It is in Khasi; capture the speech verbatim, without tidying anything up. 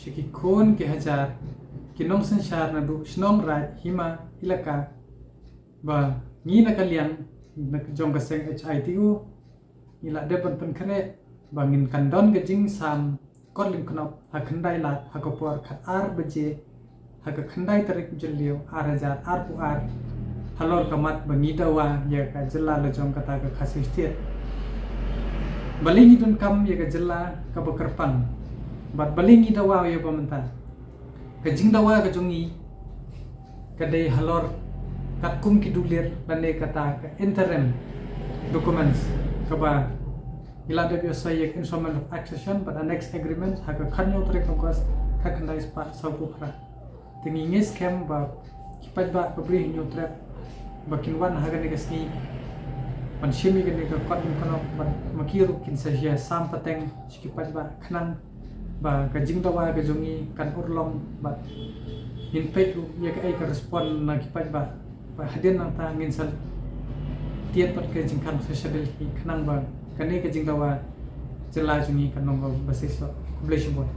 sha ki khun ki hajar ki nongsynshar naduh shnong, raid, hima, elaka, ba ngi na ka liang jong ka seng H I T O ngi la dep ban pynkhreh ba ngin kan don ka jingsam kot lyngknop ha khyndai lad ha ka por khatar baje ha ka khyndai tarik Jylliew ar hajar arphew ar, halor ka mat ba ngi dawa ïa ka jylla la jong kata ka Khasi State. Balei ngi donkam ïa ka jylla kaba kyrpang bad balei ngi dawa ïa ba mynta? Ka jingdawa ka jong ngi ka dei halor katkum ki dulir lane kata ka interim documents kaba ngi la dep ïoh soi ïa ka Instrument of Accession bad Annex Agreement ha ka khathynñiew tarik August khatkhyndai spah sawphew phra. Te ngi ngeit skhem ba ki paidbah ba briew Hynñiewtrep ba kin wan ha kane ka sngi ban shim ïa kane ka kot lyngknop bad ma ki ruh kin sa ïasam pateng sha ki paidbah khnang ba ka jingdawa ka jong ngi kan urlong bad ngin peit ruh ïa kaei ka respond na ki paidbah. Ba hadien nangta ngin sa tied pat ka jingkhang sha Delhi khnang ba kane ka jingdawa jylla jong ngi kan long kaba shisha. Khublei shibun.